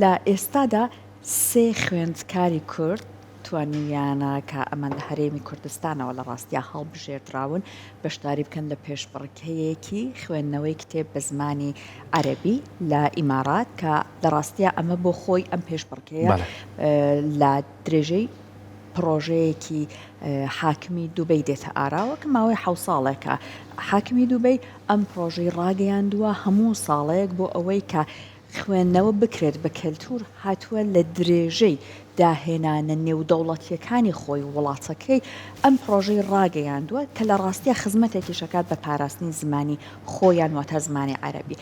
لە ئێستادا سێ خوێندکاری کورد توانیویانە کە ئەمان لە هەرێمی کوردستانەوە لە ڕاستیا هەڵبژێردراون بەشداری بکەن لە پێشبڕکێیەکی خوێندنەوەی کتێب بە زمانی عەرەبی لە ئیمارات کە لە ڕاستیا ئەمە بۆ خۆی ئەم پێشبڕکێیە لە درێژەی پڕۆژەیەکی حاکمی دوبەی دێتە ئاراوە کە ماوەی حەو ساڵێکە حاکمی دوبەی ئەم پڕۆژەی ڕاگەیاندووە هەموو ساڵێک بۆ ئەوەی کە خوێندنەوە بکرێت بە کەلتوور هاتووە لە درێژەی داهێنانە نێودەوڵەتییەکانی خۆی و وڵاتەکەی ئەم پڕۆژەی ڕاگەیاندووە کە لە ڕاستیا خزمەتێکیش ئەکات بە پاراستنی زمانی خۆیان واتە زمانی عەرەبی.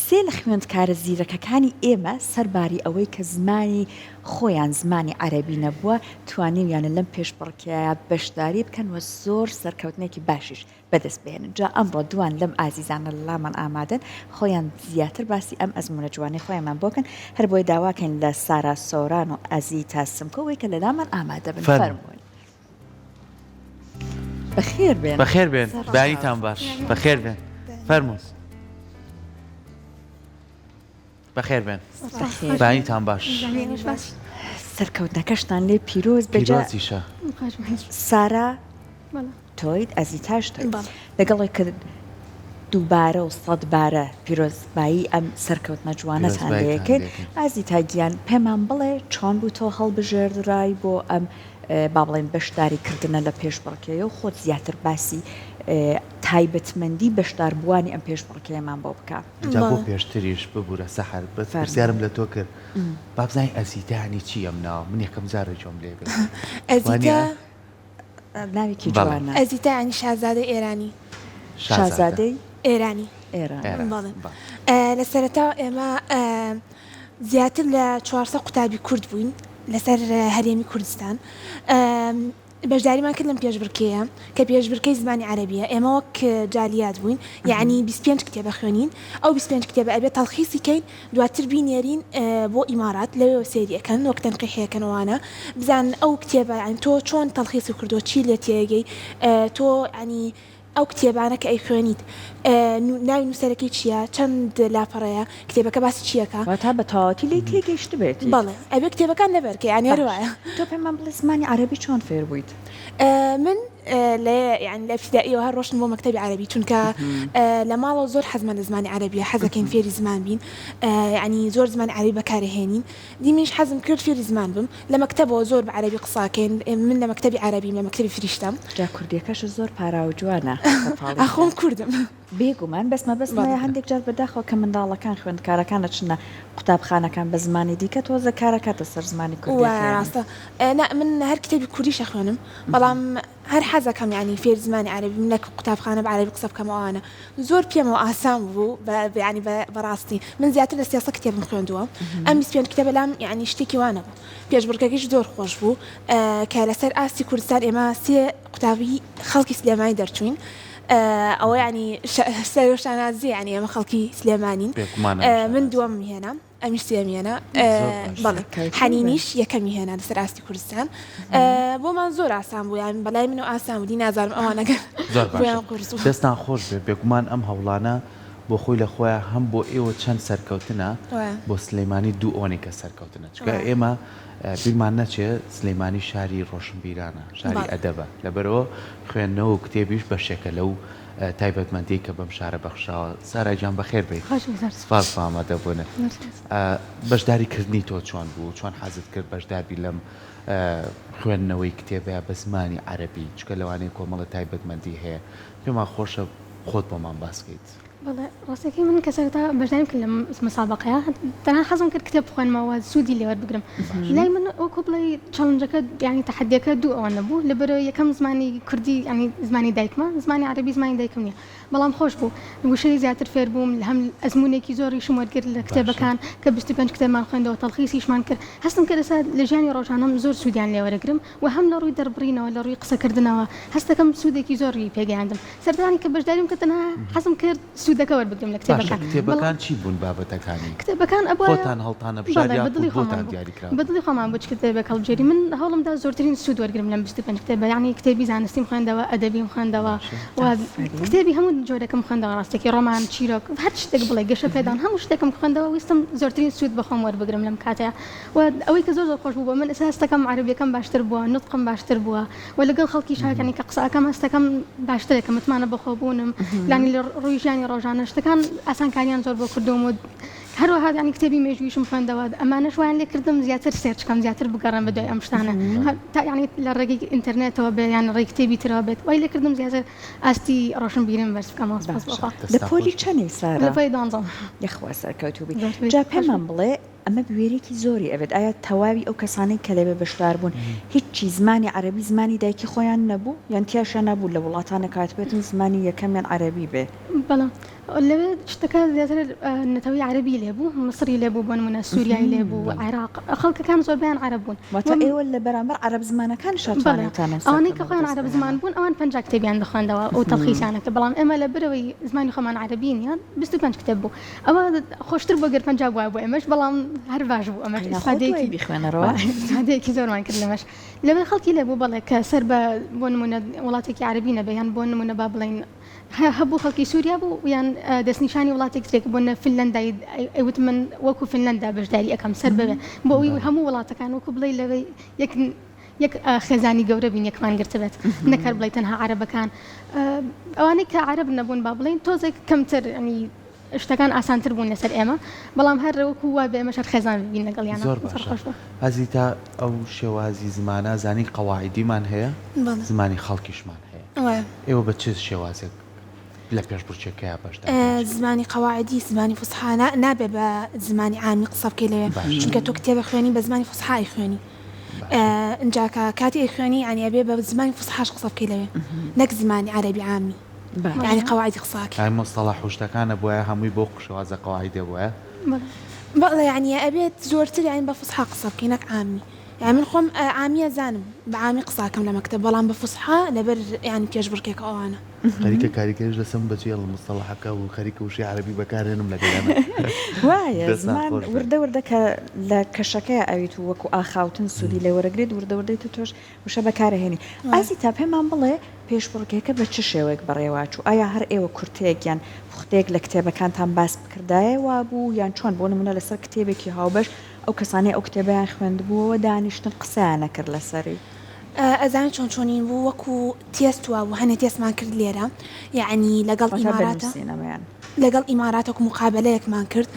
سێ لە خوێندکارە زیرەکەکانی ئێمە سەرباری ئەوەی کە زمانی خۆیان زمانی عەرەبی نەبووە توانیویانە لەم پێشبڕکێیە بەشداری بکەن و زۆر سەرکەوتنێکی باشیش بەدەست بهێنن جا ئەمڕۆ دوان لەم ئازیزانە لە لامان ئامادەن خۆیان زیاتر باسی ئەم ئەزموونە جوانەی خۆیانمان بۆ کەن هەر بۆیە داواکەین لە سارا سۆران و ئەزیتا سمکۆ وەی کە لە لامان ئامادە بن فەرموون. بەخێر بێن. بەخێر بێن بەیانیتان باش بەخێر بێن فەرموون. بەخێر بێن بەیانیتان باش. سەرکەوتنەکەشتان لێ پیرۆز بێ جا پیرۆزیشە. سارا تۆیت ئەزیتاش تۆیت لەگەڵ کە دووبارە و سەدبارە پیرۆزبایی ئەم سەرکەوتنە جوانەتان لێکەین ئازیتا گیان پێمان بڵێ چۆن بوو تۆ هەڵبژێردرای بۆ ئەم با بڵێن بەشداری کردنە لە پێشبڕکێیە و خۆت زیاتر باسی تایبەتمەندی بەشداربووانی ئەم پێشبڕکێیەمان بۆ بکە. جا بۆ پێشتریش ببورە سەحەر بەس پرسیارم لە تۆ کرد با بزانین ئەزیتا یانی چی ئەم ناوە من یەکەم جارە گوێم لێ بێت ئەزیتا ناوێکی جوانە. ئەزیتا یانی شازادەی ئێرانی. شازادەی ئێرانی. ئێرانی. بەڵێ. لە سەرەتاوە ئێمە زیاتر لە 400 قوتابی کورد بووین لەسەر هەرێمی کوردستان. بەشداریمان کرد لەم پێشبڕکێیە کە پێشبرکەی زمانی عەرەبیە ئێمە وەک جالیات بووین یەعنی 25 کتێب ئەخوێنین ئەو 25 کتێبە ئەبێت تەڵخیسی کەین دواتر بینێرین بۆ ئیمارات لەوێوە سەیری ئەکەن وەک تەنقیحی ئەکەن ئەوانە بزانن ئەو کتێبە یانی تۆ چۆن تەڵخیسی کردووە چی لێ تێگەی تۆ یانی ئەو کتێبانە کە ئەیخوێنیت ناوی نووسەرەکەی چییە؟ چەند لاپەڕەیە؟ کتێبەکە باسی چی ئەکا؟ واتا بە تەواوەتی لێی تێگەیشتبێتیت. بەڵێ ئەبێ کتێبەکان لەبەر کەی یانی هەر وایە. تۆ پێمان بڵێ زمانی عەرەبی چۆن فێر بوویت؟ من لە یانی لە ئیبتیدائیەوە هەر ڕۆشتم بۆ مەکتەبی عەرەبی چونکە لە ماڵەوە زۆر حەزمان لە زمانی عەرەبیە حەزەکەین فێری زمان بین یانی زۆر زمانی عەرەبی بەکارئەهێنین دی منیش حەزم کرد فێری زمان بم لە مەکتەبەوە زۆر بە عەرەبی قسە ئەکەین من لە مەکتەبی عەرەبیم لە مەکتەبی فریشتەم. جا کوردیەکەشت زۆر پاراو جوانە بە پاڵی ئاخۆ من کوردم. بێگومان بەس مەبەستم ئەوەیە هەندێک جار بەداخەوە کە منداڵەکان خوێندکارەکان ئەچنە قوتابخانەکان بە زمانی دیکە تۆزێک کار ئەکاتە سەر زمانی وایە کوردیەکەیان. ڕاستە نا من هەر کتێبی کوردیش ئەخوێنم بەڵام هەر حەزەکەم یانی فێری زمانی عەرەبی بم لە قوتابخانە بە عەرەبی قسە بکەم ئەوانە زۆر پێمەوە ئاسان بوو بە یانی بە بەڕاستی من زیاتر لە 300 کتێبم خوێندووە ئەم 25 کتێبە لام یانی شتێکی وا نەبوو پێشبڕکەکەیش زۆر خۆش بوو کە لەسەر ئاستی کوردستان ئێمە سێ قوتابی خەڵکی سلێمانی دەرچووین ئەوە یانی سەر شانازیە یانی ئێمە خەڵکی سلێمانین من دووەم هێنام ئەمیش سێیەمی هێنا بەڵێ حەنینیش یەکەمی هێنا لەسەر ئاستی کوردستان بۆمان زۆر ئاسان بوو یان بەلای منەوە ئاسان بوو دی نازانم ئەوانەگەر زۆر باشە دەستان خۆش بێ بێگومان ئەم هەوڵانە بۆ خۆی لە خۆیان هەم بۆ ئێوە چەند سەرکەوتنە بۆ سلەیمانی دوو ئەوەنەی کە سەرکەوتنە چونکە ئێمە بیرمان نەچێ سلەیمانی شاری ڕۆشنبیرانە شاری ئەدەبە لەبەرئەوە خوێندنەوە و کتێبیش بەشێکە لەو تایبەتمەندیەی کە بەم شارە بەخشراوە. سارا گیان بەخێر بێیت. سپاس بۆ ئامادەبوونت. بەشداری کردنی تۆ چۆن بوو؟ چۆن حەزت کرد بەشدار بی لەم خوێندنەوەی کتێبەیا بە زمانی عەرەبی؟ چونکە لەوانەیە کۆمەڵە تایبەتمەندی هەیە. پێمان خۆشە خۆت بۆمان باس کەیت. بەڵێ ڕاستەکەی من کە سەرەتا بەشداریم کرد لەم مسابەقەیە تەنها حەزم کرد کتێب بخوێنمەوە سوودی لێ وەربگرم لای من وەکو بڵێی challenge ەکە یانی تەحەدیەکە دوو ئەوەندە بوو لەبەرئەوەی یەکەم زمانی کوردی یانی زمانی دایکمە زمانی عەرەبی زمانی دایکم نییە بەڵام خۆش بوو وشەی زیاتر فێر بووم هەم ئەزموونێکی زۆریشم وەرگرت لە کتێبەکان کە 25 کتێبمان خوێندەوە تەڵخیسیشمان کرد هەستم کرد ئێستا لە ژیانی ڕۆژانەم زۆر سوودیان لێ وەرەگرم و هەم لە ڕووی دەربڕینەوە لە ڕووی قسەکردنەوە هەستەکەم سوودێکی زۆری پێگەیاندم سەردانی کە بەشداریم کرد تەنها حەزم کرد سوود. سوودەکە وەربگرم لە باشە کتێبەکان بەڵام کتێبەکان چی بوون بابەتەکانی؟ کتێبەکان ئەبوایە خۆتان هەڵتانەبژارد بەڵێ بە یاخود دڵی خۆمان بۆتان بوو دیاری بە کراون؟ دڵی خۆمان بوو چ کتێبێک هەڵبژێری من هەوڵم دا زۆرترین سوود وەرگرم لەم 25 کتێبە یانی کتێبی زانستیم خوێندەوە ئەدەبیم خوێندەوە باشە. و ئافەرین. کتێبی هەموو جۆرێکم خوێندەوە ڕاستەکی ڕۆمان چیرۆک هەر شتێک بڵێ گەشە پێدان هەموو شتێکم خوێندەوە ویستم زۆرترین سوود بە خۆم وەربگرم لەم کاتەیا و ئەوەی کە زۆر زۆر خۆش بوو بۆ من ئێستا هەستەکەم عەرەبیەکەم باشتر بووە نوتقم باشتر بووە و لەگەڵ خەڵکیش یانی کە قسە ئەکەم هەستەکەم باشترە کە متمانە بەخۆبوونم یانی لە ڕووی ژیانی ڕۆژانە شتەکان ئاسانکاریان زۆر بۆ کردووم و هەروەها یانی کتێبی مێژوویشم خوێندەوە ئەمانەش وایان لێ کردم زیاتر search کەم زیاتر بگەڕێم بە دوای ئەم شتانە تا یانی لە ڕێگەی ئینتەرنێتەوە بێ یان ڕێی کتێبی ترەوە بێت وای لێ کردم زیاتر ئاستی ڕۆشنبیریم بەرز بکەمەوە سپاس بۆ باشە خوا. لە دەستتان پۆلی خۆش بێت. چەنی لە سارا؟ پۆلی دوانزەم. یەخوا سەرکەوتوو بی. زۆر بی جا خۆش پێمان بڵێ ئەمە بوێریەکی زۆری ئەوێت ئایا تەواوی ئەو کەسانەی کە لەوێ بەشدار بوون هیچی زمانی عەرەبی زمانی دایکی خۆیان نەبوو یان تیاشیا نەبوو لە وڵاتانێک هاتبێتن زمانی یەکەمیان عەرەبی بێ؟ بەڵێ لەوێ شتەکە زیاتر نەتەوەی عەرەبی لێ بوو میسری لێ بوو بۆ نموونە سووریای لێ بوو عێراق خەڵکەکان زۆربەیان عەرەب بوون واتە ئێوە لە بەرامبەر عەرەب زمانەکانیشا بەڵێ توانیوتانە ئەوانەی کە سەرکەوتن خۆیان بەدەست عەرەب زمان بهێنن؟ بوون ئەوان 50 کتێبیان دەخوێندەوە و تەلخیسیان ئەکرد بەڵام ئێمە لەبەرئەوەی زمانی خۆمان عەرەبی نییە 25 کتێب بوو ئەوە خۆشتر بوو گەر 50 بوایە بۆ ئێمەش بەڵام هەر باش بوو ئەمەش قەینا خۆت دوای ئیسفادەیەکی بیخوێنەرەوە. بەڵێ ئیسفادەیەکی زۆرمان کرد لەمەش لەوێ خەڵکی لێ بوو بەڵێ کە سەر بە بۆ نموونە وڵاتێکی عەرەبی نەبێ یان بۆ نموونە با بڵێین هەبوو خەڵکی سووریا بوو یان دەستنیشانی وڵاتێک ترێک بۆ نە فنلەندای ئەیوت من وەکو فنلەندا بەشداری ئەکەم سەر بەوێ بۆ ئەوی هەموو وڵاتەکان وەکو بڵێی لەوێ یەک یەک خێزانی گەورە بین یەکمان گرتبێت نەک هەر بڵێی تەنها عەرەبەکان ئەوانەی کە عەرەب نەبوون با بڵێین تۆزێک کەمتر ینی شتەکان ئاسانتر بوون لەسەر ئێمە بەڵام هەر وەکو وا بێ ئێمەش هەر خێزان بین لەگەڵیانە زۆر باشە ئازیتا ئەو شێوازی زمانە زانی قەواعیدیمان هەیە زمانی خەڵکیشمان هەیە ئێوە بە چ شێوازێک لە پێشبڕکێکەیا بەشدار بوون؟ زمانی قەواعیدی زمانی فوسحا نابێ بە زمانی عامی قسە بکەی لەوێ چونکە تۆ کتێبە خوێنی بە زمانی فوسحا ئەیخوێنی ئینجا کە کاتی ئەیخوێنی یانی ئەبێ بە زمانی فوسحاش قسە بکەی لەوێ نەک زمانی عەرەبی عامی یانی قەواعیدی قسە ئەکەی. ئای موستەڵەح و شتەکان ئەبوایە هەمووی بەو شێوازە قەواعیدە بوایە؟ بەڵێ یانی ئەبێت زۆرتر یانی بە فوسحا قسە بکەی نەک عامی یانی من خۆم عامیە زانم بە عامی قسە ئەکەم لە مەکتەب بەڵام بە فوسحا لەبەر یانی پێشبڕکێکە ئەوانە. خەریکە کاریگەریش لەسەرم بەجێڵم مستەڵەحەکە و خەریکە وشەی عەرەبی بەکارهێنم لەگەڵیانا. وایە دەستان زمان خۆش بێت. وردە وردە کە لە کەشەکەیا ئەویت و وەکو ئاخاوتن سوودی لێ وەرەگریت وردە وردەی تۆ تۆش وشە بەکارەهێنی. ئازیتا پێمان بڵێ پێشبڕکێکە بە چ شێوەیەک بەڕێوەچوو؟ ئایا هەر ئێوە کورتەیەک یان پوختەیەک لە کتێبەکانتان باس بکردایە وابوو یان چۆن؟ بۆ نموونە لەسەر کتێبێکی هاوبەش ئەو کەسانەی ئەو کتێبەیان خوێندبووەوە دانیشتن قسەیان ئەکرد لەسەری؟ ئەزانی چۆن چۆنین بوو وەکو تێست وابوو هەنێ تێستمان کرد لێرە یەعنی لەگەڵ واتە بە ئیماراتە نووسین ئەمەیان. لەگەڵ ئیمارات وەکو موقابەلەیەکمان کرد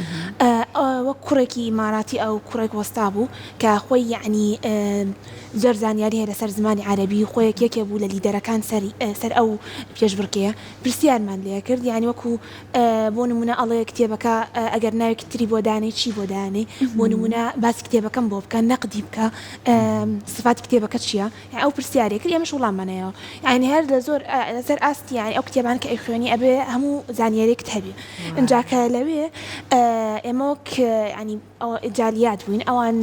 وەک کوڕێکی ئیماراتی ئەو کوڕێک وەستا بوو کە خۆی یەعنی زۆر زانیاری هەیە لەسەر زمانی عەرەبی خۆیەک یەکێ بوو لە لیدەرەکان سەر سەر ئەو پێشبڕکێیە پرسیارمان لێ کرد یانی وەکو بۆ نمونە ئەڵێ کتێبەکە ئەگەر ناوێکی تری بۆ دانێی چی بۆ دانێی بۆ نمونە باسی کتێبەکەم بۆ بکە نەقدی بکە سفاتی کتێبەکە چییە ئەو پرسیارێک کرد ئێمەش وڵاممان هەیەوە یعنی هەر لە زۆر لەسەر ئاستی یعنی ئەو کتێبان کە ئەیخوێنی ئەبێ هەموو زانیاریەکت هەبێ ئینجا کە لەوێ ئێمە وەک یعنی ئەوە جالیات بووین ئەوان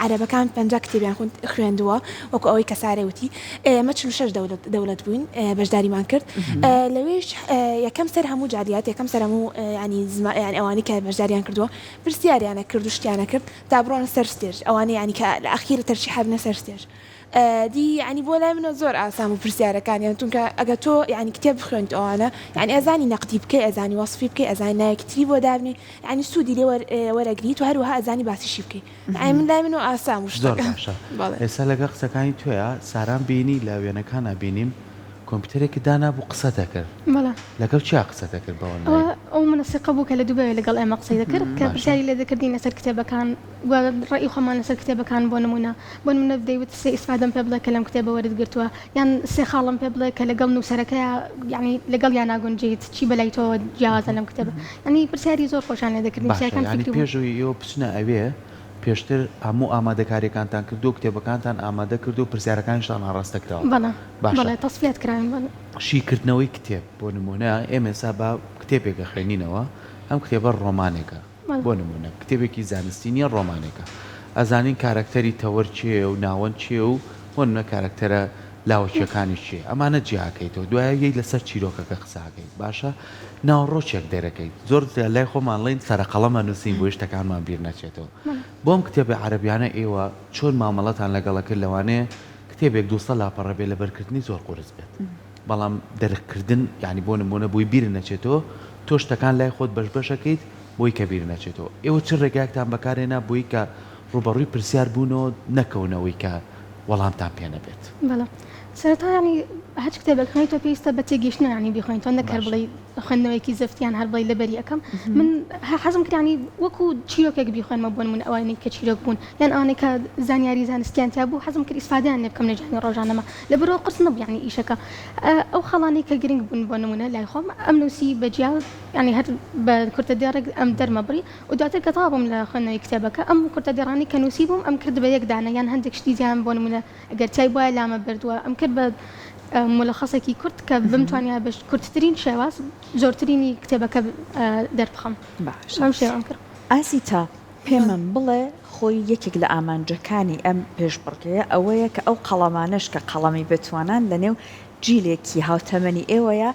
عەرەبەکان 50 کتێبیان خوێندووە وەکو ئەوەی کە سارێ وتی ئێمە 46 دەولەت دەولەت بووین بەشداریمان کرد لەوێش یەکەم سەر هەموو جالیات یەکەم سەر هەموو ینی زما یعنی ئەوانی کە بەشداریان کردووە پرسیاریانە کرد و شتیانە کرد تا بڕۆنە سەر stage ئەوانەی یانی کە لە ئەخیرە تەرشیحە بنە سەر stage دی یانی بۆ لای منەوە زۆر ئاسان بوو پرسیارەکانیان چونکە ئەگە تۆ یانی کتێب بخوێنیت ئەوانە یانی ئەزانی نەقدی بکەی ئەزانی وەسفی بکەی ئەزانی ناوێکی تری بۆ دابنێی یانی سوودی لێ وەرەگریت و هەروەها ئەزانی باسیشی بکەی یانی من لای منەوە ئاسان بوو زۆر شتەکە باشە بەڵێ. ئێستا لەگەڵ قسەکانی تۆیا سارام بینی لە وێنەکانا بینیم کۆمپیوتەرێکت دانابوو قسەت ئەکرد بەڵێ. لەگەڵ کێیا قسەت ئەکرد بە ئەوە ئۆنلاین؟ ئەو منەسیقە بوو کە لە دوبەیەوە لەگەڵ ئێمە قسەی دەکرد کە باشە. پرسیاری لێ دەکردین لەسەر کتێبەکان و ڕەئی خۆمان لەسەر کتێبەکان بۆ نموونە بۆ نموونە دەیوت سێ ئیسفادەم پێ بڵێ کە لەم کتێبە وەرت گرتووە یان سێ خاڵم پێ بڵێ کە لەگەڵ نووسەرەکەیا یانی لەگەڵیا ناگونجێیت چی بەلای تۆوە جیاوازە لەم کتێبە یانی پرسیاری زۆر خۆشیان لێ دەکردین باشە پرسیارەکان یانی فیکری بوون. پێش ئەوەی ئێوە بچنە ئەوێ پێشتر هەموو ئامادەکاریەکانتان کردووە کتێبەکانتان ئامادە کردووە پرسیارەکانیشتان ئاڕاستە کراوە بەڵێ باشە بەڵێ تەسفیات کراوین بەڵێ. شیکردنەوەی کتێب بۆ نموونە ئێمە ئێستا با کتێبێک ئەخوێنینەوە ئەم کتێبە ڕۆمانێکە بەڵێ. بۆ نموونە کتێبێکی زانستی نییە ڕۆمانێکە ئەزانین کارەکتەری تەوەر کێیە و ناوەند کێیە و بۆ نموونە کارەکتەرە لاوەکیەکانی چیە ئەمانە جیاکەیتەوە دوایە یەی لەسەر چیرۆکەکە قساکەیت باشە ناوەڕۆکێک دەرەکەیت زۆر جار لای خۆمان ڵێین سەرەقەڵەمە نووسین بۆی شتەکانمان بیر نەچێتەوە بۆ ئەم کتێبە عەرەبیانە ئێوە چۆن مامەڵەتان لەگەڵە کرد لەوانەیە کتێبێک 200 لاپەڕە بێ لەبەرکردنی زۆر قورس بێت بەڵام دەرککردن یانی بۆ نموونە بۆی بیرت نەچێتەوە تۆ شتەکان لای خۆت بەش بەشەکەیت بۆی کە بیر نەچێتەوە ئێوە چ ڕێگایەکتان بەکارهێنا بۆی کە ڕووبەڕووی پرسیار بوونەوە نەکەونەوەی کە وەڵامتان پێ نەبێت؟ بەڵێ سەرەتا یانی هەرچ کتێبێک خوێنیتەوە پێویستە بە تێگەیشتنەوە یانی بیخوێنیتەوە نەک هەر باشە. بڵێی خوێندنەوەیەکی زفت یان هەر بڵێی لەبەری ئەکەم من حەزم کرد یانی وەکو چیرۆکێک بیخوێنمەوە بۆ نموونە ئەوانەی کە چیرۆک بوون یان ئەوانەی کە زانیاری زانستیان تیا بوو حەزم کرد ئیسفادەیان لێ بکەم لە ژیانی ڕۆژانەما لەبەرئەوە قورس نەبوو یانی ئیشەکە ئەو خاڵانەی کە گرنگ بوون بۆ نموونە لای خۆم ئەم نووسی بە جیا یانی هەر بە کورتە دێڕێک ئەم دەرمە بڕی و دواتر کە تەواو بووم لە خوێندنەوەی کتێبەکە ئەم کورتە دێڕانەی کە نووسیبووم ئەم کرد بە یەک دانە یان هەندێک شتی جیان بۆ نموونە گەر تای بوایە لامە برد و ئەم کرد بە مولەخەسێکی کورت کە بمتوانیایە بە کورتترین شێواز زۆرترینی کتێبەکە دەربخەم. باشە بەم شێوەم کرد. ئازیتا پێمم بڵێ خۆی یەکێک لە ئامانجەکانی ئەم پێشبڕکێیە ئەوەیە کە ئەو قەڵەمانەش کە قەڵەمی بەتوانان لەنێو جیلێکی هاوتەمەنی ئێوەیە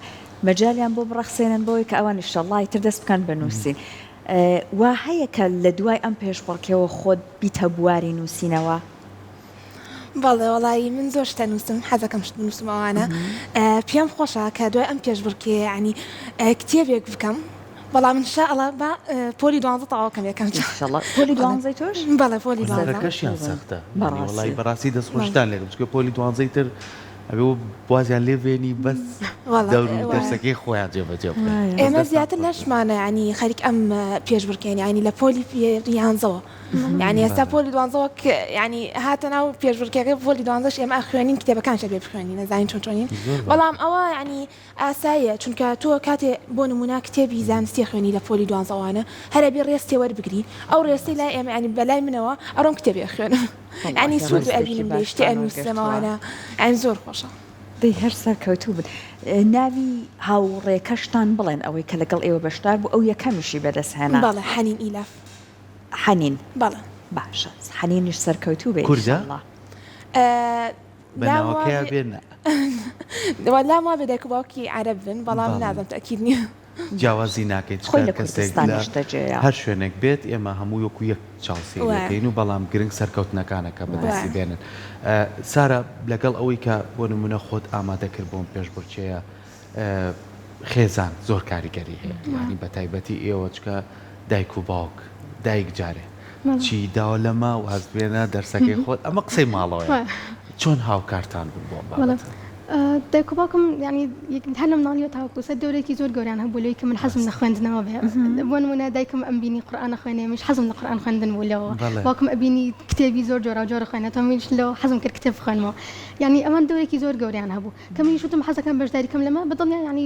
مەجالیان بۆ بڕەخسێنن بۆی کە ئەوان ئیشەڵڵا ئیتر دەست بکەن بە نووسین. وا هەیە کە لە دوای ئەم پێشبڕکێوە خۆت بیتە بواری نووسینەوە؟ بەڵێ وەڵایی من زۆر شت ئەنووسم حەزەکەم شت بنووسم ئەوانە پێم خۆشە کە دوای ئەم پێشبڕکێیە یانی کتێبێک بکەم بەڵام ان شاء اللە با پۆلی دوانزە تەواو کەم یەکەم جار ئیشەڵا پۆلی دوانزەی تۆش؟ بەڵێ پۆلی دوانزە هونەرەکەشیان سەختە یانی وەڵایی بەڕاستی بەڕاستی دەست خۆشتان لێ بکەم چونکە پۆلی دوانزەی تر ئەبێ وازیان لێ بێنی بەس وەڵا دەور و وایە دەرسەکەی خۆیان جێبەجێ بکەن وایە بەس ئێمە دەستان زیاتر خۆش بێ. نەشمانە یانی خەریک ئەم پێشبڕکێن یانی لە پۆلی یانزەوە یانی ئێستا پۆلی دوانزە وەک یانی هاتە ناو پێشبڕکێکە پۆلی دوانزەش ئێمە ئەخوێنین کتێبەکانش ئەبێ بخوێنین ئەزانین چۆن چۆنین بەڵام ئەوە یانی ئاساییە چونکە تۆ کاتێ بۆ نمونە کتێبی زانستی ئەخوێنی لە پۆلی دوانزە ئەوانە هەر ئەبێ ڕێز تێ وەربگری ئەو ڕێزەی لای ئێمە یانی بەلای منەوە ئەڕۆم کتێبێ ئەخوێنم یانی سوود ئەبینم لێی شتێ ئەنووسم ئەوانە یانی زۆر خۆشە. دەی هەر سەرکەوتوو بن. ناوی هاوڕێکەشتان بڵێن ئەوەی کە لەگەڵ ئێوە بەشدار بوو ئەو یەکەمیشی بەدەست هێنا. بەڵێ حەنین ئیلاف. حەنین. بەڵێ. باشە حەنینیش سەرکەوتوو بێ کوردە؟ ئیشەڵا. بە ناوەکەیا بێ نا. وە لام وابێ دایک و باوکی عەرەب بن بەڵام نازانم تەئکید نییە. جیاوازی ناکەین خۆی چونکە لە هەر کەسێک کوردستان لە نیشتەجێیە. هەر شوێنێک بێت ئێمە هەمووی وەکو یەک چاو سەیری وایە. ئەکەین و بەڵام گرنگ سەرکەوتنەکانە کە بەدەستی وایە. بێنن. سارا لەگەڵ ئەوەی کە بۆ نموونە خۆت ئامادە کرد بۆم پێشبڕکێیە خێزان زۆر کاریگەری هەیە یانی بە تایبەتی ئێوە چکە دایک و باوک دایک جارێ چی داوە لەمە واز بێنە دەرسەکەی خۆت ئەمە قسەی ماڵەوەیە چۆن هاوکارتان بوون بۆ ئەم بابەتە؟ دایک و باوکم یانی هەر لە مناڵیەوە تاوەکو سەر دەورێکی زۆر گەوریان هەبوو لەوەی کە من حەزم لە خوێندنەوە بێ بۆ نمونە دایکم ئەمبینی قورئان ئەخوێنێ منیش حەزم لە قورئان خوێندن بوو لەوە باوکم ئەبینی کتێبی زۆر جۆراوجۆر ئەخوێنێتەوە منیش لەوە حەزم کرد کتێب بخوێنمەوە یانی ئەوان دەورێکی زۆر گەوریان هەبوو کە منیش وتم حەزەکەم بەشداری کەم لەمە بەدڵنیا یانی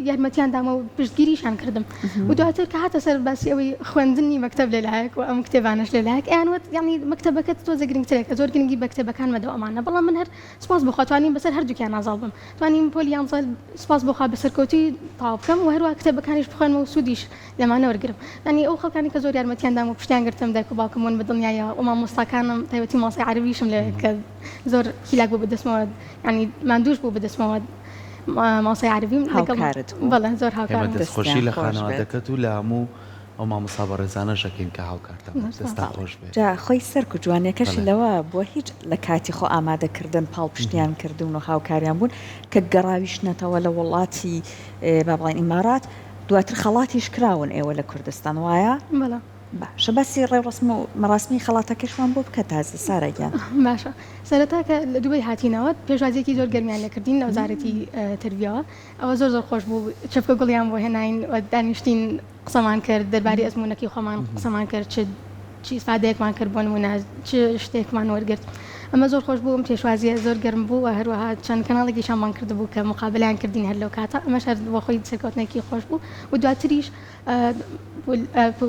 یارمەتیان دامە و پشتگیریشان کردم و دواتر کە هاتە سەر باسی ئەوەی خوێندنی مەکتەب لەلایەک و ئەم کتێبانەش لەلایەک ئەیان وت یانی مەکتەبەکەت تۆزێ گرنگترە کە زۆر گرنگی بە کتێبەکان مەدە و ئەمانە بەڵام من هەر سوپاس بۆ خوا توانیم بەسەر هەردووکیانا زاڵ بم توانیم پۆلی یانزە سوپاس بۆ خوا بە سەرکەوتوویی تەواو بکەم و هەروەها کتێبەکانیش بخوێنم و سوودیش لەمانە وەرگرم یانی ئەو خەڵکانی کە زۆر یارمەتیان دام و پشتیان گرتم دایک و باوکم بوون بە دڵنیاییەوە و مامۆستاکانم تایبەتی مامۆستای عەرەبیشم لەوێ کە زۆر هیلاک بوو بەدەستمەوە یانی ماندووش بوو بەدەستمەوە مامۆستای عەرەبیم لەگەڵ هاوکارت بوو. بەڵێ زۆر ئێمە هاوکارم بوو. دەستخۆشی دەستیان لە خۆش بێت. خانەوادەکەت و لە هەموو ئەو مامۆستا بەڕێزانەش ئەکەین کە هاوکارتان بوون. دەستتان بەڵێ خۆش بێت. جا خۆی سەرک و جوانیەکەشی بەڵێ. لەوە بووە هیچ لە کاتی خۆ ئامادە کردن پاڵپشتیان کردوون و هاوکاریان بوون کە گەڕاویشنەتەوە لە وڵاتی با بڵێین ئیمارات دواتر خەڵاتیش کراون ئێوە لە کوردستان وایە؟ بەڵێ. باشە باسی ڕێوڕەسم و مەراسمی خەڵاتەکەشمان بۆ بکە تازە سارا گیان. باشە سەرەتا کە لە دوبەی هاتینەوە پێشوازیەکی زۆر گەرمیان لێ کردین لە وەزارەتی تەربیەوە ئەوە زۆر زۆر خۆش بوو چەپکە گوڵیان بۆ هێناین و دانیشتین قسەمان کرد دەربارەی ئەزموونەکەی خۆمان قسەمان کرد چ چ ئیسفادەیەکمان کرد بۆ نموونە چ شتێکمان وەرگرت ئەمە زۆر خۆش بوو ئەم پێشوازیە زۆر گەرم بوو و هەروەها چەند کەناڵێکیشان بانگ کردبوو کە مقابەلەیان کردین هەر لەو کاتە ئەمەش هەر بۆ خۆی سەرکەوتنێکی خۆش بوو و دواتریش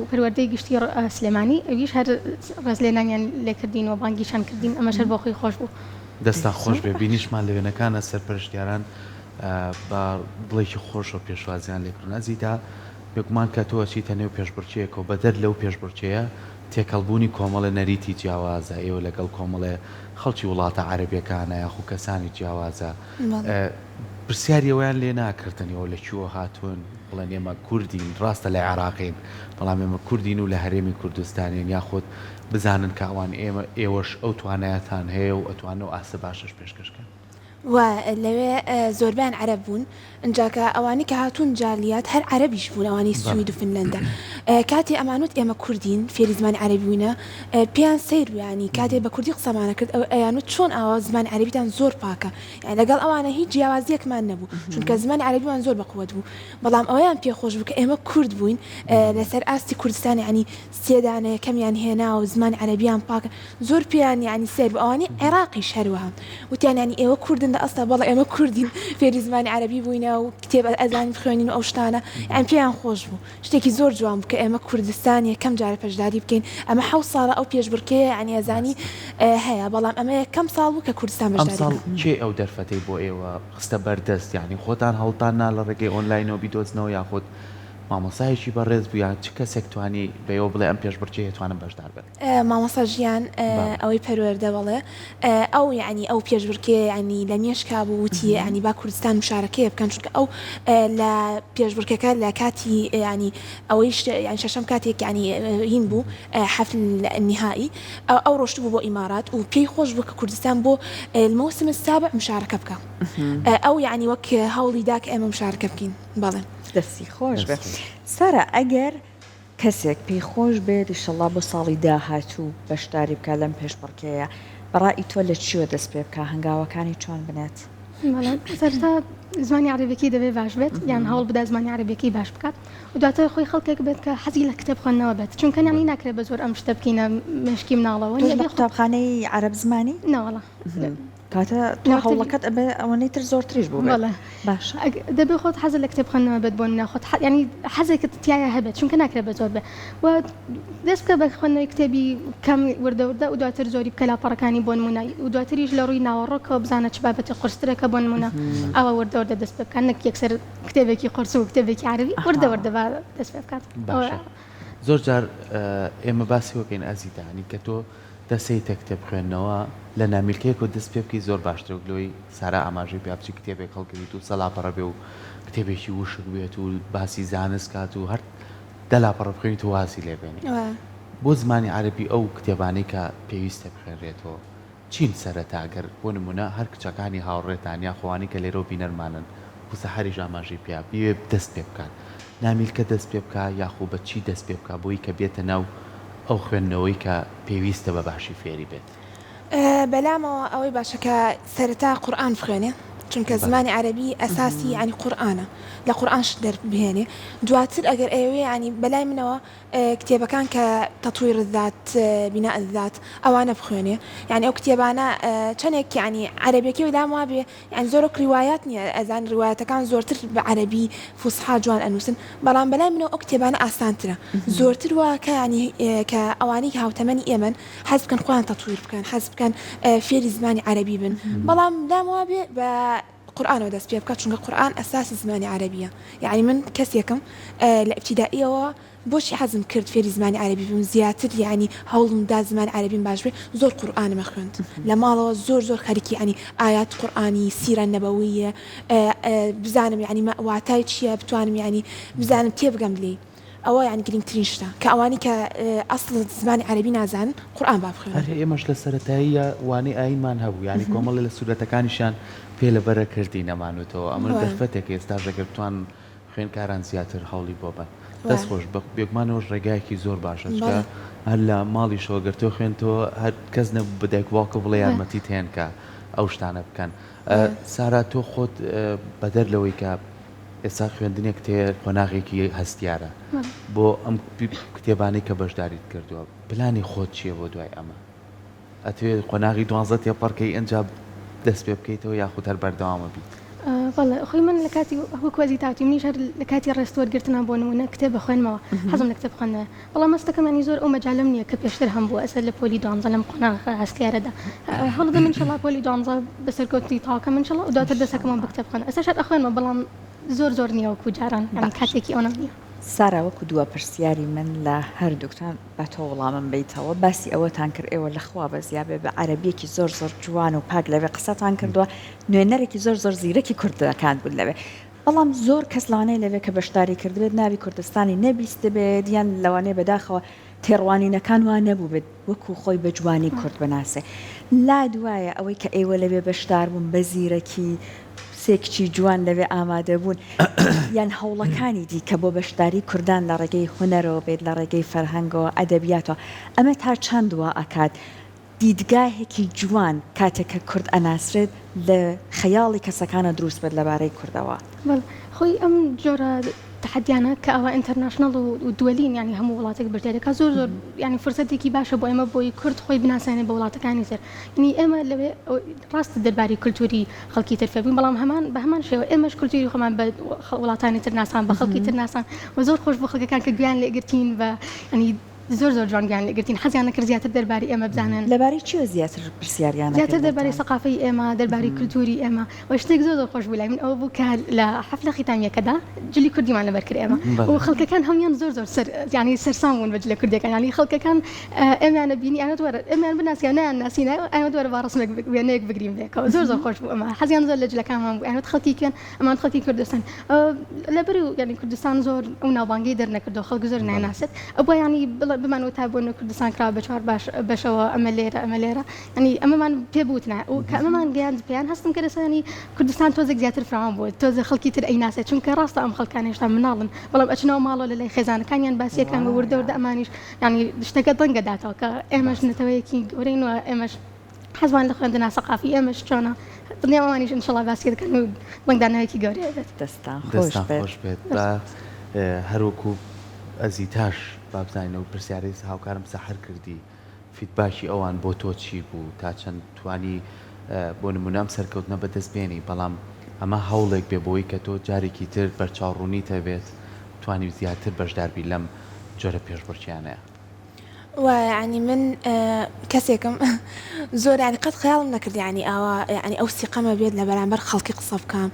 پەروەردەی گشتی سلێمانی ئەویش هەر ڕێزلێنانیان لێکردین و بانگیشان کردین ئەمەش هەر بۆ خۆی خۆش بوو. دەستتان خۆش بێ بینیشمان لە وێنەکانە سەرپەرشتیاران بە دڵێکی خۆشەوە پێشوازیان لێکردن ئەزیتا بێگومان کە تۆ ئەچیتە نێو پێشبڕکێیەکەوە بەدەر لەو پێشبڕکێیە. تێکەڵبوونی کۆمەڵێ نەریتی جیاوازە، ئێوە لەگەڵ کۆمەڵێ خەڵکی وڵاتە عەرەبیەکانە یاخو کەسانی جیاوازە، پرسیاری ئەوەیان لێ ناکردن ئێوە لە کوێوە هاتوون، بڵێن ئێمە کوردین، ڕاستە لە عێراقین، بەڵام ئێمە کوردین و لە هەرێمی کوردستانین، یاخود بزانن کە ئەوان ئێمە ئێوەش ئەو توانایەتان هەیە و ئەتوانن ئەو ئاستە باشەش پێشکەش کەن. و لەوێ زۆربەیان عەرەب بوون ئینجا کە ئەوانەی کە هاتوون جالیات هەر عەرەبیش بوون ئەوانەی سوید و فنلەندا کاتێ ئەمانوت ئێمە کوردین فێری زمانی عەرەبی بووینە پێیان سەیر بوو یانی کاتێ بە کوردی قسەمانە کرد ئەو ئەیانوت چۆن ئاوا زمانی عەرەبیتان زۆر پاکە یانی لەگەڵ ئەوانە هیچ جیاوازیەکمان نەبوو چونکە زمانی عەرەبیمان زۆر بە قوەت بوو بەڵام ئەوەیان پێ خۆش بوو کە ئێمە کورد بووین لەسەر ئاستی کوردستان یانی سێ دانە یەکەمیان هێنا و زمانی عەرەبیان پاکە زۆر پێیان یانی سەیر بوو ئەوانەی عێراقیش هەروەها وتیان یانی ئێوە کوردن لە ئەسڵا بەڵێ ئێمە کوردین فێری زمانی عەرەبی بووینە و کتێب ئەزانین بخوێنین و ئەو شتانە یانی پێیان خۆش بوو شتێکی زۆر جوان بوو کە ئێمە کوردستان یەکەم جارە پەشداری بکەین ئەمە حەوت ساڵە ئەو پێشبڕکێیە یانی ئەزانی هەیە بەڵام ئەمە یەکەم ساڵ بوو کە کوردستان بەشداری ئەمساڵ کێ ئەو دەرفەتەی بۆ ئێوە خستە بەردەست یانی خۆتان هەوڵتان نا لە ڕێگەی ئۆنلاینەوە بیدۆزنەوە یاخود مامۆستایەکی بەڕێز بوو یان چ کەسێک توانی بە ئێوە بڵێ ئەم پێشبڕکێیە توانم بەشدار بن؟ مامۆستا ژیان ئەوەی پەروەردە بەڵێ ئەو یەعنی ئەو پێشبڕکێیە یەعنی لە مێشکا بوو وتی یەعنی با کوردستان مشارەکەیە بکەن چونکە ئەو لە پێشبڕکێکە لە کاتی یەعنی ئەوەی یەعنی شەشەم کاتێک یەعنی هین بوو حەفل نیهایی ئەو ڕۆشتبوو بۆ ئیمارات و پێی خۆش بوو کە کوردستان بۆ الموسم السابع مشارەکە بکا ئەو یەعنی وەک هەوڵی دا کە ئێمە مشارەکە بکەین بەڵێ. دەستی خۆش بێ سارا ئەگەر کەسێک پێی خۆش بێت ئیشەڵا بۆ ساڵی داهاتوو بەشداری بکات لەم پێشبڕکێیە، بە ڕائی تۆ لە چیوە دەست پێ بکا، هەنگاوەکانی چۆن بنێت؟ بەڵێ سەرەتا زمانی عەرەبیەکەی دەبێت باش بێت یان هەوڵ بدات زمانی عەرەبیەکەی باش بکات و دواتر خۆی خەڵکێک بێت کە حەزی لە کتێب خوێندنەوە بێت چونکە یانی ناکرێت بە زۆر ئەم شتە بکەینە مێشکی مناڵەوە تۆش لە قوتابخانەی عەرەب زمانی؟ نەوەڵا. کەواتە تۆ هەوڵەکەت ئەبێ ئەوەنەی تر زۆرتریش بووبێت. بەڵێ باشە. دەبێ خۆت حەزت لە کتێب خوێندنەوە بێت بۆ نمونە خۆت یانی حەزێکت تیایا هەبێت چونکە ناکرێت بە زۆر بێ و دەست بکە بە خوێندنەوەی کتێبی کەم وردە وردە و دواتر زۆری بکە لاپەڕەکانی بۆ نمونە و دواتریش لە ڕووی ناوەڕۆکەوە بزانە چ بابەتێک قورسترە کە بۆ نمونە ئاوا وردە وردە دەست پێ بکە نەک یەکسەر کتێبێکی قورس و کتێبێکی عەرەبی وردە وردە با دەست پێ بکات. باشە زۆر جار ئێمە باسی وەکەین ئەزیتە یانی کە تۆ دەسەیتە کتێب خوێندنەوە لە نامیلکەیەکەوە دەست پێ بکەی زۆر باشترە وەک لەوەی سارا ئاماژەی پێ بچی کتێبێک هەڵگریت و سە لاپەڕە بێ و کتێبێکی وشک بێت و باسی زانست کات و هەر دە لاپەڕە بخوێنیت و وازی لێ بێنی بۆ زمانی عەرەبی ئەو کتێبانەی کە پێویستە بخوێنرێتەوە چین سەرەتا گەر بۆ نمونە هەر کچەکانی هاوڕێتان یاخۆ ئەوانەی کە لێرەوە بینەرمانن وەکو سەحەریش ئاماژەی پێیا بیەوێ دەست پێ بکات نامیلکە دەست پێ بکا یاخۆ بە چی دەست پێ بکا بۆی کە بێتە ناو ئەو خوێندنەوەی کە پێویستە بە باشی فێری بێت. بەلامەوە ئەوەی باشە کە سەرەتا قورئان بخوێنێ چونکە زمانی عەرەبی ئەساسی یانی قورئانە لە قورئان شت دەربهێنێ دواتر ئەگەر ئەیەوێ یانی بەلای منەوە کتێبەکان کە تطویر الذات بناء الذات ئەوانە بخوێنێ یانی ئەو کتێبانە چەنێک یانی عەرەبیەکەی لام وابێ یانی زۆر وەک ڕیوایات نیە ئەزانی ڕیوایەتەکان زۆرتر بە عەرەبی فوسحا جوان ئەنووسن بەڵام بەلای منەوە ئەو کتێبانە ئاسانترە زۆرتر وا کە یانی کە ئەوانەی هاوتەمەنی ئێمەن حەز بکەن خۆیان تەتویر بکەن حەز بکەن فێری زمانی عەرەبی بن بەڵام لام وابێ بە قورئانەوە دەست پێ بکات چونکە قورئان ئەساسی زمانی عەرەبیە یانی من کەسێکم لە ئیبتیدائیەوە بۆچی حەزم کرد فێری زمانی عەرەبی بم زیاتر یانی هەوڵم دا زمانی عەرەبیم باش بێ زۆر قورئانم ئەخوێند لە ماڵەوە زۆر زۆر خەریکی یانی ئایات قورئانی سیرە نەبەویە بزانم یانی واتای چیە بتوانم یانی بزانم تێبگەم لێی ئەوە یانی گرنگترین شتە کە ئەوانەی کە ئەسڵ زمانی عەرەبی نازانن قورئان با بخوێنن. هەر ئێمەش لە سەرەتاییە وانەی ئایینمان هەبوو یانی کۆمەڵێ لە سورەتەکانیشیان پێ لەبەرە کردین ئەمانوتەوە ئەمە دەرفەتێکە ئێستاش ئەگەر بتوانن خوێندکاران زیاتر هەوڵی بۆ بەن. دەست خۆش بێگومان ئەوەش ڕێگایەکی زۆر باشە چونکە هەر لە ماڵیشەوە گەر تۆ خوێندتەوە هەر کەس نەبوو بە دایک و باوکە بڵێ یارمەتیت هێن کە ئەو شتانە بکەن سارا تۆ خۆت بەدەر لەوەی کە ئێستا خوێندنێکت هەیە قۆناغێکی هەستیارە بۆ ئەم کتێبانەی کە بەشداریت کردووە پلانی خۆت چییە بۆ دوای ئەمە؟ ئەتەوێت قۆناغی دوانزە تێپەڕ کەی ئینجا دەست پێ بکەیتەوە یاخود هەر بەردەوام ئەبیت؟ بەڵێ خۆی من لە کاتی وەک وەزی تاوتی منیش هەر لە کاتی ڕێست وەرگرتنا بۆ نموونە کتێب ئەخوێنمەوە حەزم لە کتێب خوێندنەوەیە بەڵام هەستەکەم یانی زۆر ئەو مەجالەم نییە کە پێشتر هەمبووە ئەسەر لە پۆلی دوانزە لەم قۆناغە هەستیارەدا هەوڵدەم ئینشەڵا پۆلی دوانزە بە سەرکەوتنی تەواو کەم ئینشەڵا و دواتر دەست ئەکەمەوە بە کتێب خوێندن ئێستاش هەر ئەخوێنمەوە بەڵام زۆر زۆر نییە وەکوو جاران یانی کاتێکی ئەونەم نییە. سارا وەکو دوا پرسیاری من لە هەردووکتان با تۆ وڵامم بەیتەوە باسی ئەوەتان کرد ئێوە لە خوا بەزیا بێ بە عەرەبیەکی زۆر زۆر جوان و پاک لەوێ قسەتان کردووە نوێنەرێکی زۆر زۆر زیرەکی کوردەکان بوون لەوێ بەڵام زۆر کەس لەوانەیە لەوێ کە بەشداری کردبێت ناوی کوردستانی نەبیستبێت یان لەوانەیە بەداخەوە تێڕوانینەکان وا نەبووبێت وەکو خۆی بە جوانی کورد بناسێ. لات وایە ئەوەی کە ئێوە لەوێ بەشدار بوون بە زیرەکی سێ کچی جوان لەوێ ئامادە بوون یان هەوڵەکانی دیکە بۆ بەشداری کوردان لە ڕێگەی هونەرەوە بێت لە ڕێگەی فەرهەنگەوە ئەدەبیاتەوە ئەمە تا چەند وا ئەکات دیدگاهێکی جوان کاتێک کە کورد ئەناسرێت لە خەیاڵی کەسەکانا دروست بێت لەبارەی کوردەوە. بەڵێ خۆی ئەم جۆرە تەحەدیانە کە ئەوە international و دوەلین یانی هەموو وڵاتێک بەشداری دەکات زۆر زۆر یانی فرسەتێکی باشە بۆ ئێمە بۆی کورد خۆی بناسێنێ بە وڵاتەکانی تر یانی ئێمە لەوێ ڕاستە دەرباری کولتوری خەڵکی تر فێر بووین بەڵام هەمان بە هەمان شێوە ئێمەش کولتوری خۆمان بە وڵاتانی تر ناسان بە خەڵکی تر ناسان و زۆر خۆش بوو خەڵکەکان کە گوێیان لێ گرتین بە یانی زۆر زۆر جوان گوێیان لێ گرتین حەزیان دەکرد زیاتر دەرباری ئێمە بزانن. لەبارەی چیەوە زیاتر پرسیاریان ئەکرد زیاتر دەربارەی لێتان؟ سەقافەی ئێمە دەربارەی کلتوری ئێمە و شتێک زۆر زۆر خۆش بوو لای من ئەوە بوو کە لە حەفلە خیتامیەکەدا جلی کوردیمان لەبەر کرد ئێمە و بەڵێ. خەڵکەکان هەموویان زۆر زۆر سەر یانی سەرسام بوون بە جلە کوردیەکان یانی خەڵکەکان ئێمەیان ئەبینی ئەیان وت وەرە ئێمەیان بناسی یان نەیان ناسینە ئەیان وت وەرە با ڕەسمێک وێنەیەک بگرین بەیەکەوە زۆر زۆر خۆش بوو ئەمە حەزیان زۆر لە جلەکانمان بوو ئەیان وت خەڵکی کوێن ئەمان خەڵکی کوردستان لەبەر یانی کوردستان زۆر ئەو ناوبانگەی دەرنەکردەوە خەڵک زۆر نایناسێت ئەبووە یانی بمان وتا بۆ نە کوردستان کرا بە چوار باش بەشەوە ئەمە لێرە ئەمە لێرە ینی ئەمەمان پێ بوتنا و کە ئەمەمان گەیاند پێیان هەستم کە دەسانی کوردستان تۆزێک زیاتر فراوان بووە تۆزێ خەڵکی تر ئەیناسێت چونکە ڕاستە ئەم خەڵکان هێشتا مناڵن بەڵام ئەچنەوە ماڵەوە لە لای خێزانەکانیان باسیەکان و وردە وردە ئەمانیش ینی شتەکە دەنگە داتەوە کە ئێمەش نەتەوەیەکی گەورەین و ئێمەش حەزمان لە خوێندنە سەقافی ئێمەش چۆنە دڵنیام ئەوانیش ئینشەڵا باسی دەکەن و دەنگدانەوەیەکی گەورەیە بێت. دەستتان خۆش دەستان بێت. خۆش بێت با هەروەکو ئەزیتاش با بزانین ئەو پرسیارەی هاوکارم سەحەر کردی feedback ی ئەوان بۆ تۆ چی بوو تا چەند توانی بۆ نمونە ئەم سەرکەوتنە بەدەست بێنی بەڵام ئەمە هەوڵێک بێ بۆی کە تۆ جارێکی تر بەرچاوڕوونیت هەبێت توانی زیاتر بەشداربی لەم جۆرە پێشبڕکێیانەیە. وایە یانی من کەسێکم زۆر یانی قەت خەیاڵم نەکرد یانی ئاوا یانی ئەو سیقەمە بێت لە بەرامبەر خەڵکی قسە بکەم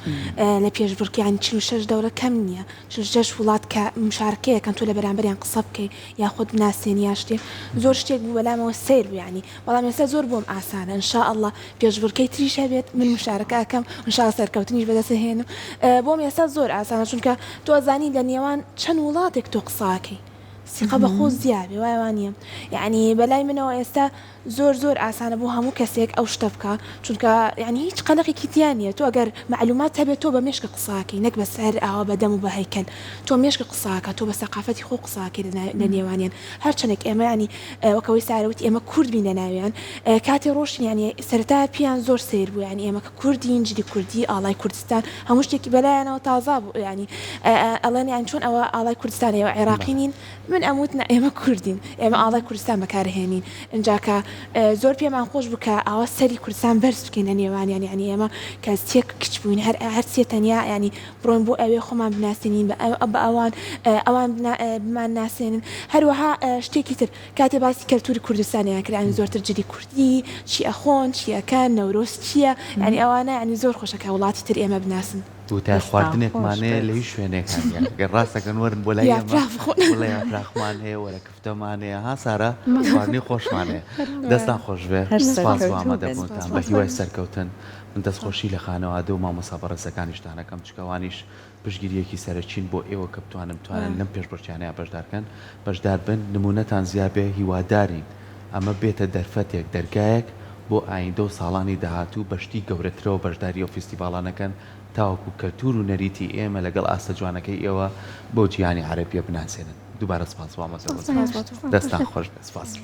لە پێشبڕکێ یانی 46 دەورە کەم نییە 46 وڵات کە مشارکەیەکەن تۆ لە بەرامبەریان قسە بکەی یاخود بناسێنی یا شتێ زۆر شتێک بوو بەلامەوە سەیر بوو یانی بەڵام ئێستا زۆر بۆم ئاسانە ان شاء اللە پێشبڕکێی تریش هەبێت من مشارەکە ئەکەم ان شاء اللە سەرکەوتنیش بەدەست ئەهێنم بۆم ئێستا زۆر ئاسانە چونکە تۆ ئەزانی لە نێوان چەند وڵاتێک تۆ قسە ئەکەی سیقە بە خۆ زیابێ وایە وانیە یەعنی بەلای منەوە ئێستا زۆر زۆر ئاسانە بۆ هەموو کەسێک ئەو شتە بکا چونکە یەعنی هیچ قەلەقێکی تیا نیە تۆ ئەگەر مەعلومات هەبێت تۆ بە مێشکت قسە ئەکەی نەک بە سەر ئاوا بە دەم و بە هەیکەل تۆ مێشکت قسە ئەکا تۆ بە سەقافەتی خۆ قسە ئەکەی لە نێوانیان هەرچەنێک ئێمە یەعنی وەک ئەوەی سارە وتی ئێمە کورد بین لە ناویان کاتێ ڕۆشتین یەعنی سەرەتا پێیان زۆر سەیر بوو یەعنی ئێمە کە کوردین جلی کوردی ئاڵای کوردستان هەموو شتێکی بەلایانەوە تازە بوو یانی ئەڵێن یانی چۆن ئەوە ئاڵای کوردستانە ئێوە عێراقی نین من ئەموت نا ئێمە کوردین ئێمە ئاڵای کوردستان بەکارهێنین ئینجا کە زۆر پێمان خۆش بوو کە ئاوا سەری کوردستان بەرز بکەین لە نێوانیان یانی ئێمە کە سێ کچ بووین هەر هەر سێ تەنیا یانی بڕۆین بۆ ئەوێ خۆمان بناسێنین بە ئەوان ئەوان بمان ناسێنن هەروەها شتێکی تر کاتێ باسی کەلتوری کوردستانیان کرد یانی زۆرتر جلی کوردی چی ئەخۆن چی ئەکەن نەورۆز چیە یانی ئەوانە یانی زۆر خۆشە کە وڵاتی تر ئێمە بناسن. وتار خواردنێکمان هەیە لە هیچ شوێنێکا نیە گەر ڕاست ئەکەن وەرن بۆ لای ئێمە وەڵا یاپراخمان هەیە وەرە کفتەمان هەیە ها سارا خواردنی خۆشمان هەیە دەستان خۆش بێ سپاس بۆ ئامادەبوونتان بە هیوای سەرکەوتن من دەستخۆشی لە خانەوادە و مامۆستا بەڕێزەکانیشتان ئەکەم چونکە ئەوانیش پشتگیریەکی سەرەکین بۆ ئێوە کە بتوانن بتوانن لەم پێشبڕکێیانەیا بەشدار کەن بەشدار بن نمونەتان زیا بێ هیوادارین ئەمە بێتە دەرفەتێک دەرگایەک بۆ ئایندە و ساڵانی داهاتوو بە شتی گەورەترەوە بەشداری ئەو فیستیڤاڵانە کەن تاوەکو کەلتور و نەریتی ئێمە لەگەڵ ئاستە جوانەکەی ئێوە بەو جیهانی عەرەبیە بناسێنن دووبارە سپاس بۆ ئامادەبوونتان دەستان خۆش بێت سپاس.